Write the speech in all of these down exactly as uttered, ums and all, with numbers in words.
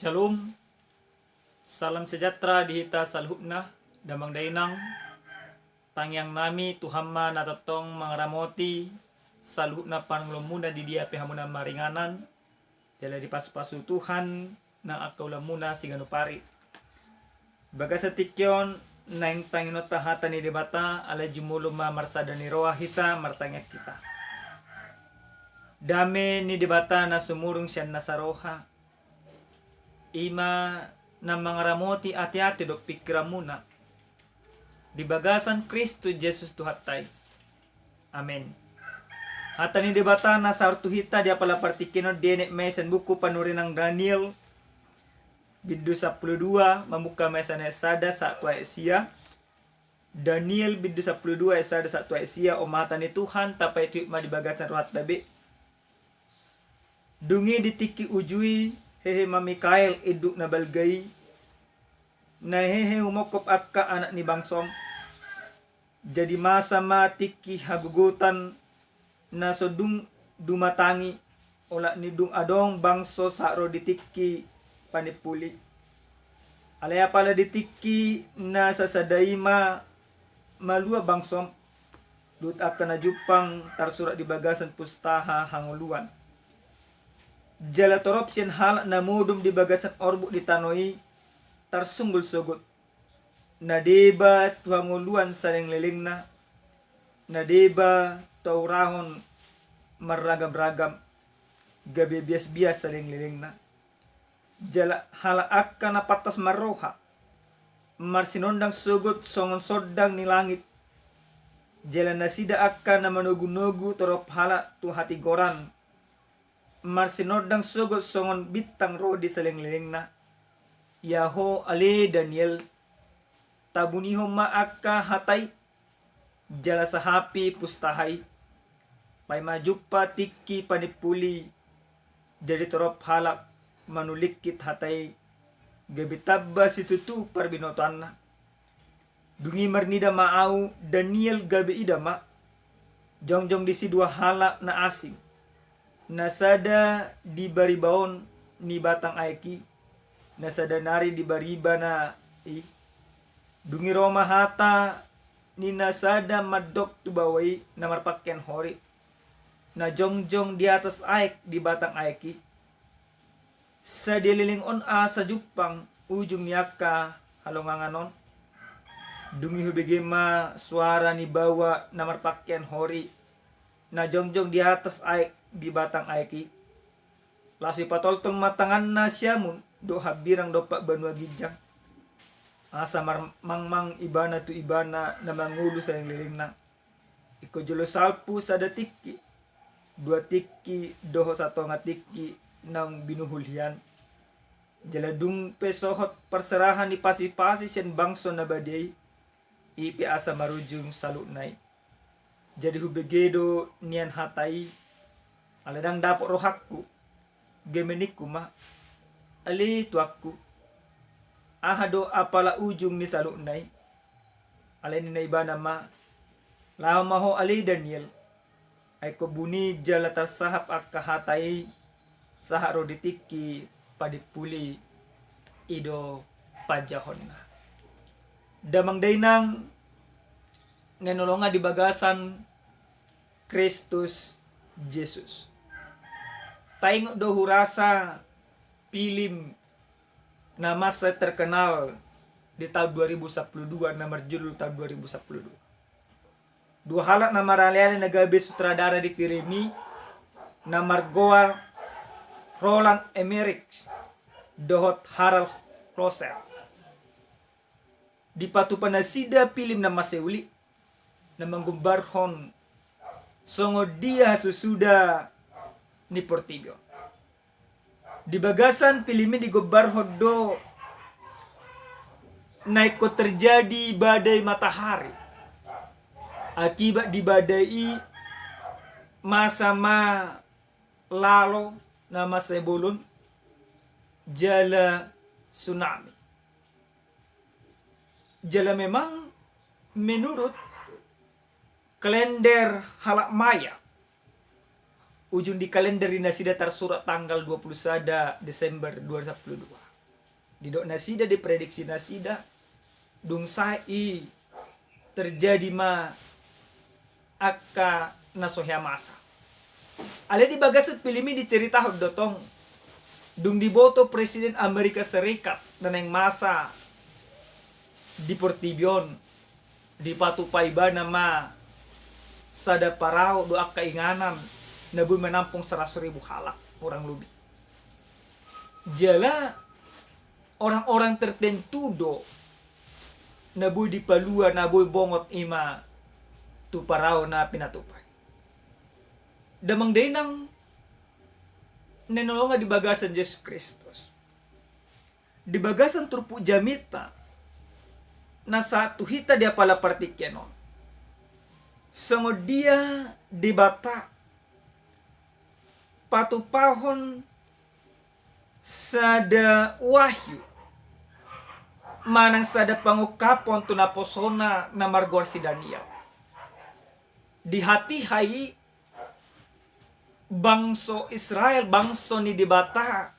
Shalom. Salam sejahtera di hita saluhutna, damang dainang. Tangiang nami Tuhan ma na tongtong mangaramoti saluhutna parngoluonmuna di dia pe hamuna maringanan. Jala dipasupasu Tuhan nang angka ulaonmuna siganup ari. Bagasan tingki on naeng tangiangkonta hata ni Debata, alai jumolo ma marsada ni roha hita martangiang hita. Dame ni Debata na sumurung sian nasa roha, i ma na mangaramoti ateate dohot pingkiranmuna di bagasan Kristus Jesus Tuhanta i. Amen. Hata ni Debata na sahat tu hita di apala partingkian on dienet ma i sian buku panurirang Daniel, bindu sampulu dua, mamungka ma i sian ayat sada sahat tu ayat sia. Daniel bindu sampulu dua ayat sada sahat tu ayat sia. On ma hata ni Tuhan, tapaihutihut ma di bagasan rohanta be. Dung i di tingki uju i hehe ma Mikael induk na balga i, na hehe humongkop angka anak ni bangsom. Jadi masa ma tingki hagogotan na so dung dumatangi, olat ni dung adong bangso sahat ro di tingki panimpuli. Alai apala di tingki na sasada i ma malua bangsom, dohot angka na jumpang tarsurat di bagasan pustaha hangoluan. Jala torop sian halak na modom di bagasan orbuk di tano i tarsunggul sogot, na deba tu hangoluan salelenglelengna, na deba tu haurahon marragamragam, gabe biasbias salelenglelengna. Jala halak angka na pantas marroha, marsinondang sogot songon sondang ni langit. Jala nasida angka na manogunogu torop halak tu hatigoran, marsinondang sogot songon bintang ro di salelenglelengna. Ia ho ale Daniel, tabunihon ma angka hata i, jala sahapi pustaha i. Paima jumpa tingki panimpuli, jadi torop halak manulingkit hata i, gabe tamba situtu parbinotoanna. Dung i marnida ma ahu Daniel gabe ida ma, jongjong disi dua halak na asing, na sada di baribaon ni batang aek i, na sada nari di baribana i. Dung i ro ma hata ni na sada mandok tu baoa i na marpangkean hori, na jongjong di atas aek di batang aek i, sadia leleng on asa jumpang ujung ni angka halongangan on. Dung i hubege ma suara ni baoa na marpangkean hori, na jongjong di atas aek di batang aek i. Laos ipatoltol ma tanganna siamun dohot hambirang dompak banua ginjang, asa marmangmang ibana tu ibana na mangolu salelenglelengna. Ingkon jolo salpu sada tingki, dua tingki dohot satonga tingki naung binuhul hian. Jala dung pe sohot parserahan ni pasipasi sian bangso na badia i, i pe asa marujung saluhutna i. Jadi hubege do nian hata i, ala ndang dapot rohangku. Gabe ningku ma, ale tuanku, aha do apala ujung ni saluhutna i? Alai ninna ibana ma, laho ma ho ale Daniel, ai ingkon buni jala tarsahap angka hata i sahat ro di tingki panimpuli, i do panjahonna. Damang dainang na hinaholongan di bagasan Kristus Jesus. Taingot do hurasa film na masa terkenal di tahun dua ribu sampulu dua, na marjudul tahun dua ribu sampulu dua. Dua halak na maraleale na gabe sutradara di film i, na margoar Roland Emmerich dohot Harald Closer. Dipatupa nasida film na masa uli, na manggombarhon songon dia hasusuda ni portibi on. Di bagasan film i digombarhon do na ingkon terjadi badai matahari. Akibat di badai i masa ma lalo na masa bolon jala tsunami. Jala memang menurut kalender halak Maya, ujung di kalender i nasida tarsurat tanggal dua puluh sada Desember dua ribu dua puluh dua. Didok nasida, diprediksi nasida, dung sae i terjadi ma angka na so hea masa. Alai di bagasan film i diceritahon do tong, dung diboto Presiden Amerika Serikat na naeng masa di portibi on, dipatupa ibana ma sada parau do angka inganan na boi manampung saratus ribu halak, kurang lobi. Jala orang-orang tertentu do na boi dipalua, na boi bongot, i ma tu parau na pinatupa i. Damang dainang na hinaholongan di bagasan Jesus Kristus, di bagasan turpuk jamita na sahat tu hita di apala partingkian on, songon dia Debata patupahon sada wahyu manang sada pangungkapon tu naposona na margoar si Daniel. Di hatiha i bangso Israel, bangso ni Debata,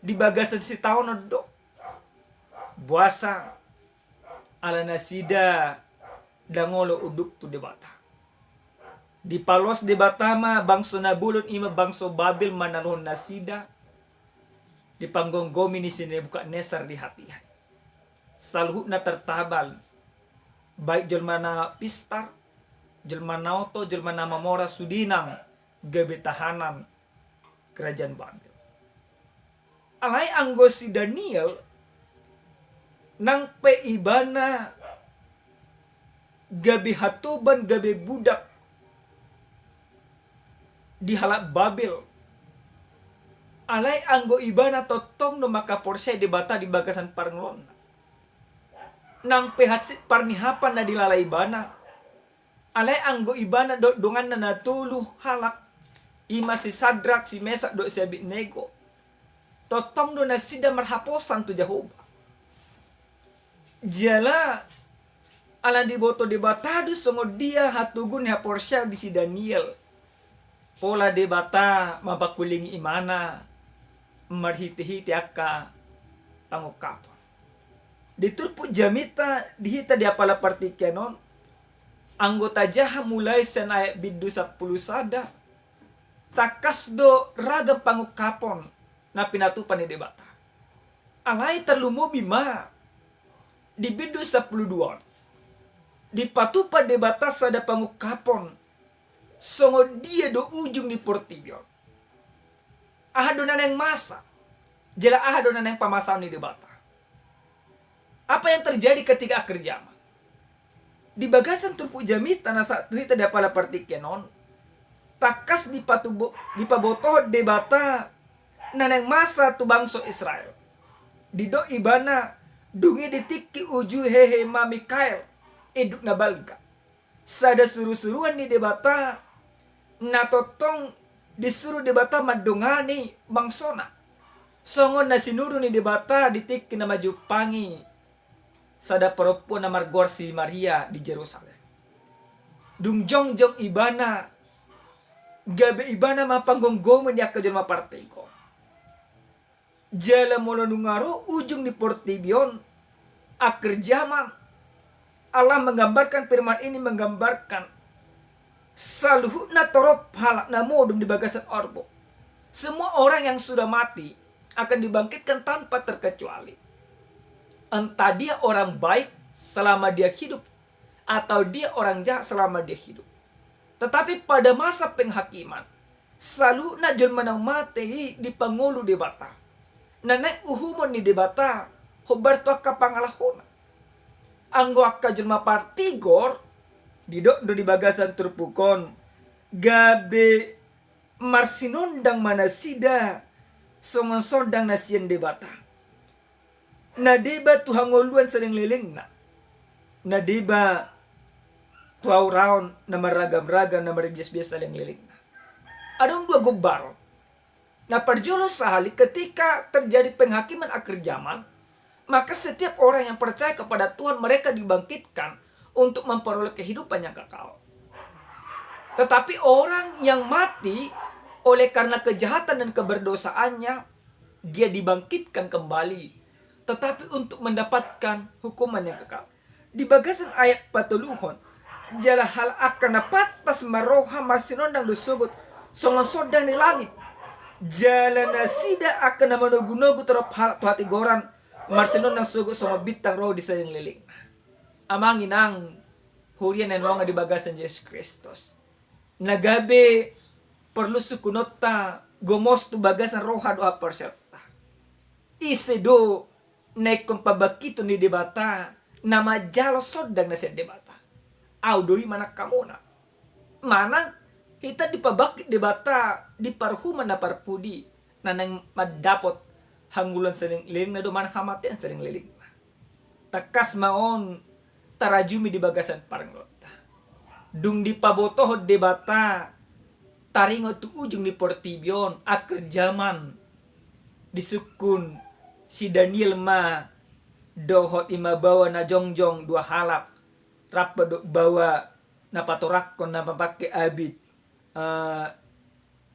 di bagasan sitaonon do. Boasa? Ala nasida ndang olo unduk tu Debata. Dipaloas Debata ma bangso na bolon, i ma bangso Babel, manaluhon nasida di panggomgomi ni si Nebukadnesar di hatiha i. Saluhutna tartabal, baik jolma na pistar, jolma na oto, jolma na mamora, sude nang gabe tahanan kerajaan Babel. Alai anggo si Daniel, nang pe ibana gabe hatoban, gabe budak di halak Babel, alai anggo ibana tongtong do mangkaporseai Debata di bagasan parngoluonna. Nang pe hansit parnihapan na dilala ibana, alai anggo ibana dohot donganna na tolu halak, i ma si Sadrak, si Mesak dohot si Abednego, tongtong do nasida marhaposan tu Jahowa. Jala ala diboto Debata do songon dia hatogu ni haporseaon di si Daniel, pola Debata mampangkulingi ibana marhitehite angka pangungkapon. Di turpuk jamita di hita di apala partingkian on, anggo tajaha mulai sian ayat bindu sampulu sada, tangkas do ragam pangungkapon na pinatupa ni Debata. Alai tarlumobi ma di bindu sampulu dua on, dipatupa Debata sada pangungkapon songon dia do ujung ni portibi on. Aha do na naeng masa, jala aha do na naeng pamasaon ni Debata? Apa yang terjadi ketika akhir zaman? Di bagasan turpuk jamita na sahat tu hita di apala partingkian on, tangkas dipatubo-, dipabotohon Debata na naeng masa tu bangso Israel. Didok ibana, dung i ditingki uju hehe ma Mikael, induk na balga, sada surusuruan ni Debata, na tongtong disuru Debata mandongani bangsona, songon na sinuru ni Debata di tingki na manjumpangi sada parompuan na margoar si Maria di Jerusalem. Dung jongjong ibana, gabe ibana ma panggomgomi ni angka jolma partigor. Jala molo nunga ro ujung ni portibi on, akhir zaman, Allah menggambarkan, firman ini menggambarkan saluhutna torop halak na modom di bagasan orbuk. Semua orang yang sudah mati akan dibangkitkan tanpa terkecuali. Entah dia orang baik selama dia hidup, atau dia orang jahat selama dia hidup. Tetapi pada masa penghakiman, saluhutna jolma na mate i dipangolu Debata, na naeng uhumon ni Debata hombar tu angka pangalahona. Anggo angka jolma partigor, didok do di bagasan turpuk on, gabe marsinondang ma nasida songon sondang na sian Debata. Na deba tu hangoluan salelenglelengna, na deba tu hauraon na marragamragam, na marbiasbias salelenglelengna. Adong dua gombaron. Na parjolo sahali, ketika terjadi penghakiman akhir zaman, maka setiap orang yang percaya kepada Tuhan, mereka dibangkitkan untuk memperoleh kehidupan yang kekal. Tetapi orang yang mati oleh karena kejahatan dan keberdosaannya, Dia dibangkitkan kembali, tetapi untuk mendapatkan hukuman yang kekal. Di bagasan ayat patoluhon, jala halak angka na pantas marroha marsinondang do sogot songon sondang ni langit. Jala nasida angka na manogunogu torop halak tu hatigoran marsinondang sogot songon bintang ro di salelenglelengna. Amang inang, huria na hinaholongan di bagasan Jesus Kristus, na gabe porlu sungkunonta gomos tu bagasan roha dohot haporseaonta. Ise do na ingkon pabangkiton ni Debata na manjalo sondang na sian Debata? Ahu do i manang hamuna. Manang hita dipabangkit Debata di parhuman na parpudi, na naeng mandapot hangoluan salelenglelengna do manang hamatean salelenglelengna. Tangkas ma on tarajumi di bagasan parngoluonta. Dung dipabotohon Debata taringot tu ujung ni portibi on, akhir zaman, disungkun si Daniel ma dohot i ma baoa na jongjong dua halak, rap do baoa na patorangkon na mamangke abit, eh,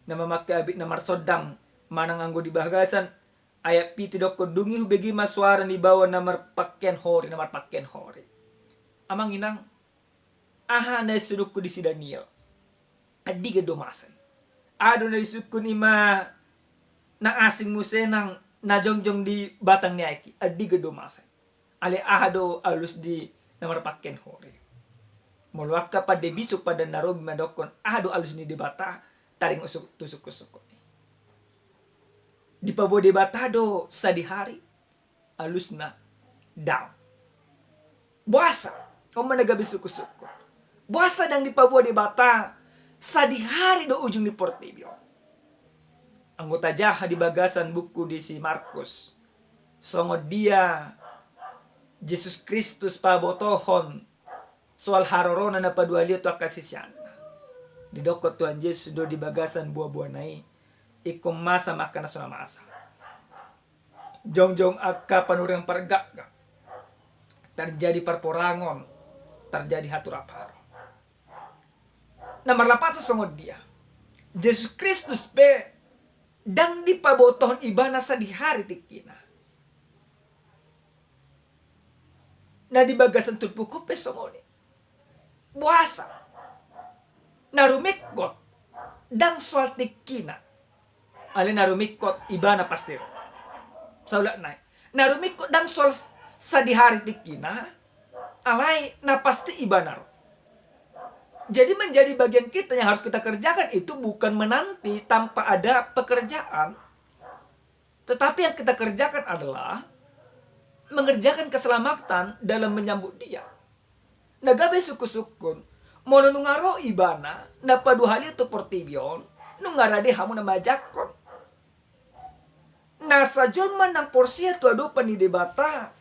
na mamangke abit na marsondang, manang anggo di bagasan ayat pitu didokkon, dung i hubege ma soara ni baoa na marpangkean hori, na marpangkean hori. Amang inang, aha na disungkun di si Daniel? Andigan do masa i? Aha do na disungkun i ma na asing muse nang na jongjong di batang ni aek i? Andigan do masa i? Alai aha do alus ni na marpangkean hori? Molo angka pande bisuk, pande na robi mandokkon, aha do alus ni Debata taringot tu sungkunsungkun i? Dipaboa Debata do sadihari? Alusna, daong. Boasa? On ma na gabe sungkunsungkun. Boasa ndang dipaboa Debata sadihari do ujung ni portibi on? Anggo tajaha di bagasan buku di si Markus, songon dia Jesus Kristus pabotohon soal harorona na paduahalihon tu angka siseanna. Didokkon Tuhan Jesus do di bagasan buabuana i, ingkon masa ma angka na so na masa. Jongjong angka panurirang pargakgak, tarjadi parporangon, tarjadi haturaparo. Na marlapasan songon dia, Jesus Kristus pe ndang dipabotohon ibana sadihari tingkina. Na di bagasan turpuk on pe songon i. Boasa? Na rumingkot ndang soal tingkina. Alai na rumingkot ibana pasti ro. Saulak nai. Na rumingkot ndang soal sadihari tingkina, alai na pasti ibana ro. Jadi menjadi bagian kita yang harus kita kerjakan itu bukan menanti tanpa ada pekerjaan. Tetapi yang kita kerjakan adalah mengerjakan keselamatan dalam menyambut Dia. Na gabe sungkunsungkun, molo nunga ro ibana na paduahalihon tu portibi on, nunga rade hamu na manjangkon. Na sajolma na porsea tu adopan ni Debata,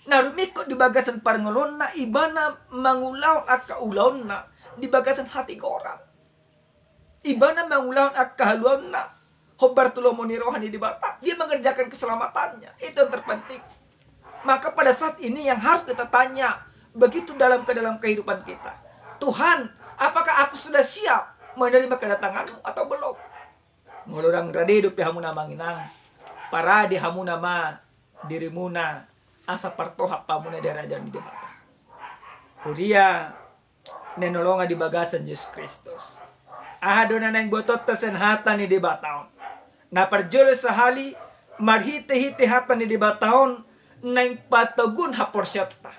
na rumingkot di bagasan parngoluonna, ibana mangulahon angka ulaonna di bagasan hatigoran. Ibana mangulahon angka haluaonna hombar tu lomo ni roha ni Debata. Dia mengerjakan keselamatannya. Itu yang terpenting. Maka pada saat ini yang harus kita tanya, begitu dalam ke dalam kehidupan kita, "Tuhan, apakah aku sudah siap menerima kedatangan-Mu atau belum?" Molo ndang rade dope hamuna, amang inang, parade hamuna ma dirimuna asa partohap hamuna di harajaon ni Debata. Huria na hinaholongan di bagasan Jesus Kristus, aha do na naeng boatonta sian hata ni Debata on? Na parjolo sahali, marhitehite hata ni Debata on naeng patoguon haporseaonta.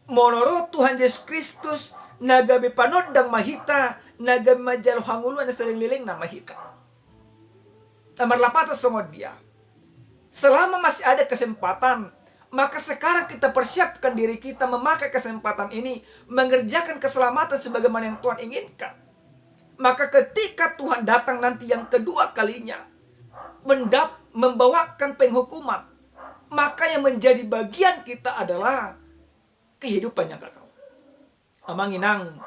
Molo ro Tuhan Jesus Kristus, na gabe panondang ma hita, na gabe manjalo hangoluan na salelenglelengna ma hita. Na marlapasan songon dia, selama masih ada kesempatan, maka sekarang kita persiapkan diri kita memakai kesempatan ini, mengerjakan keselamatan sebagaimana yang Tuhan inginkan. Maka ketika Tuhan datang nanti yang kedua kalinya, mendap-, membawakan penghukuman, maka yang menjadi bagian kita adalah kehidupan yang kekal. Amang inang,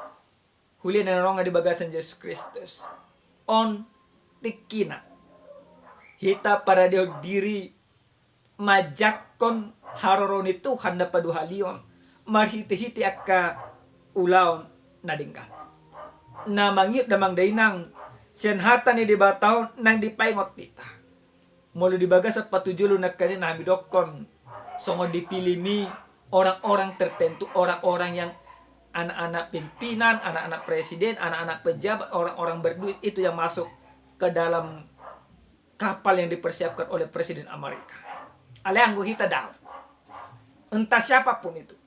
huria na hinaholongan di bagasan Jesus Kristus, on tingkina hita paradehon diri manjangkon haroro ni Tuhan na paduahalihon marhitehite angka ulaon na denggan. Na mangihut damang dainang, sian hata ni Debata on naeng dipaingot hita. Molo di bagasan patujolo nangkaningan hami dokkon, songon di film i, orang-orang tertentu, orang-orang yang anak-anak pimpinan, anak-anak presiden, anak-anak pejabat, orang-orang berduit itu yang masuk ke dalam kapal yang dipersiapkan oleh Presiden Amerika. Alai anggo hita daong. Entah siapapun itu.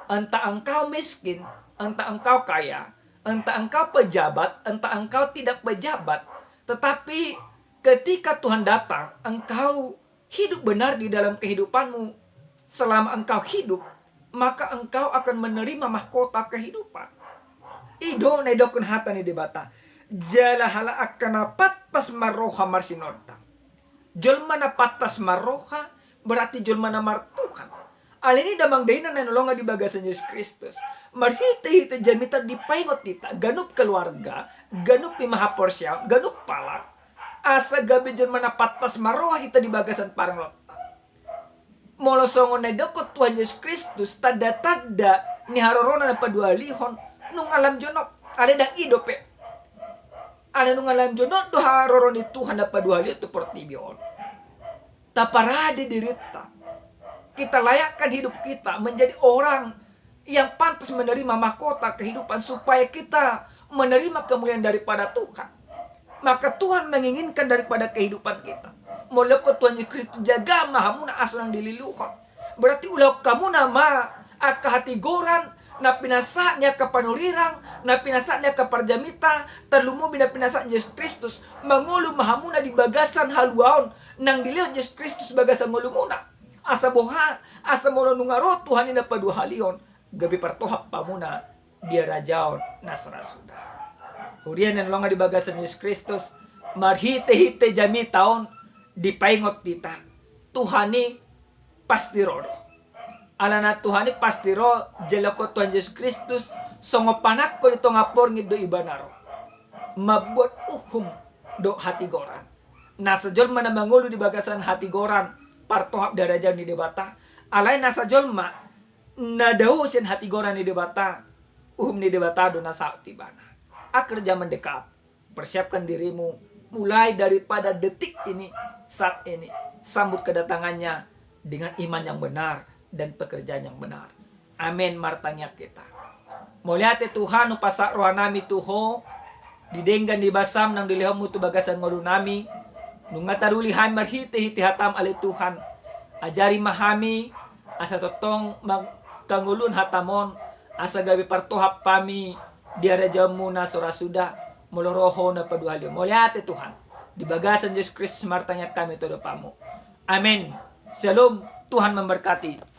Entah engkau miskin, entah engkau kaya, entah engkau pejabat, entah engkau tidak pejabat. Tetapi ketika Tuhan datang, engkau hidup benar di dalam kehidupanmu. Selama engkau hidup, maka engkau akan menerima mahkota kehidupan. I do na didokkon hata ni Debata. Jala halak angka na pantas marroha marsinondang. Jolma na pantas marroha, berarti jolma na martuhan. Alani i damang dainang na hinaholongan di bagasan Jesus Kristus, marhite-hite jamita dipaingot hita, ganup keluarga, ganup ni haporseaon, ganup halak, asa gabe jolma na pantas marroha hita di bagasan parngoluonta. Molo songon na didokkon Tuhan Jesus Kristus, tanda-tanda ni harorona na paduahalihon, nunga lam jonok, alai ndang i dope. Alai nunga lam jonok do haroro ni Tuhan na paduahalihon tu portibi on. Taparade dirinta. Kita layakkan hidup kita menjadi orang yang pantas menerima mahkota kehidupan, supaya kita menerima kemuliaan daripada Tuhan. Maka Tuhan menginginkan daripada kehidupan kita. Molo didokkon Tuhan Jesus Kristus, jaga ma hamuna asa unang dililuhon. Berarti ulahon hamuna ma angka hatigoran na pinasahat ni angka panurirang, na pinasahat ni angka parjamita, tarlumobi na pinasahat Jesus Kristus. Mangolu ma hamuna di bagasan haluaon na dilehon Jesus Kristus bagasan ngolumuna. Asa boha, asa molo nunga ro Tuhan i na paduahalihon, gabe partohap hamuna di harajaon na so ra suda. Huria na hinaholongan di bagasan Jesus Kristus, marhite-hite jamita on dipaingot hita, Tuhan i pasti ro do. Alana Tuhan i pasti ro, jala didokkon Tuhan Jesus Kristus, songon panangko di tonga porngin do Ibana ro. Mambuat uhum dohot hatigoran. Nasa jolma na mangolu di bagasan hatigoran, partohap di harajaon ni Debata. Alai nasa jolma na dao sian hatigoran ni Debata, uhum ni Debata do na saut tu ibana. Akhir zaman dekat, persiapkan dirimu mulai daripada detik ini, saat ini. Sambut kedatangannya dengan iman yang benar dan pekerjaan yang benar. Amen. Martangiang hita. Mauliate Tuhan, hupasahat rohanami tu Ho di denggan ni basam naung dilehonmu tu bagasan ngolunami. Nunga taruli hami marhite-hite hatam ale Tuhan. Ajari ma hami asa tongtong mangkangoluhon hatam on, asa gabe partohap hami di harajaonmu na so ra suda, molo ro Ho na paduahalihon. Mauliate Tuhan. Di bagasan Jesus Kristus martangiang hami tu adopanmu. Amen. Shalom. Tuhan memberkati.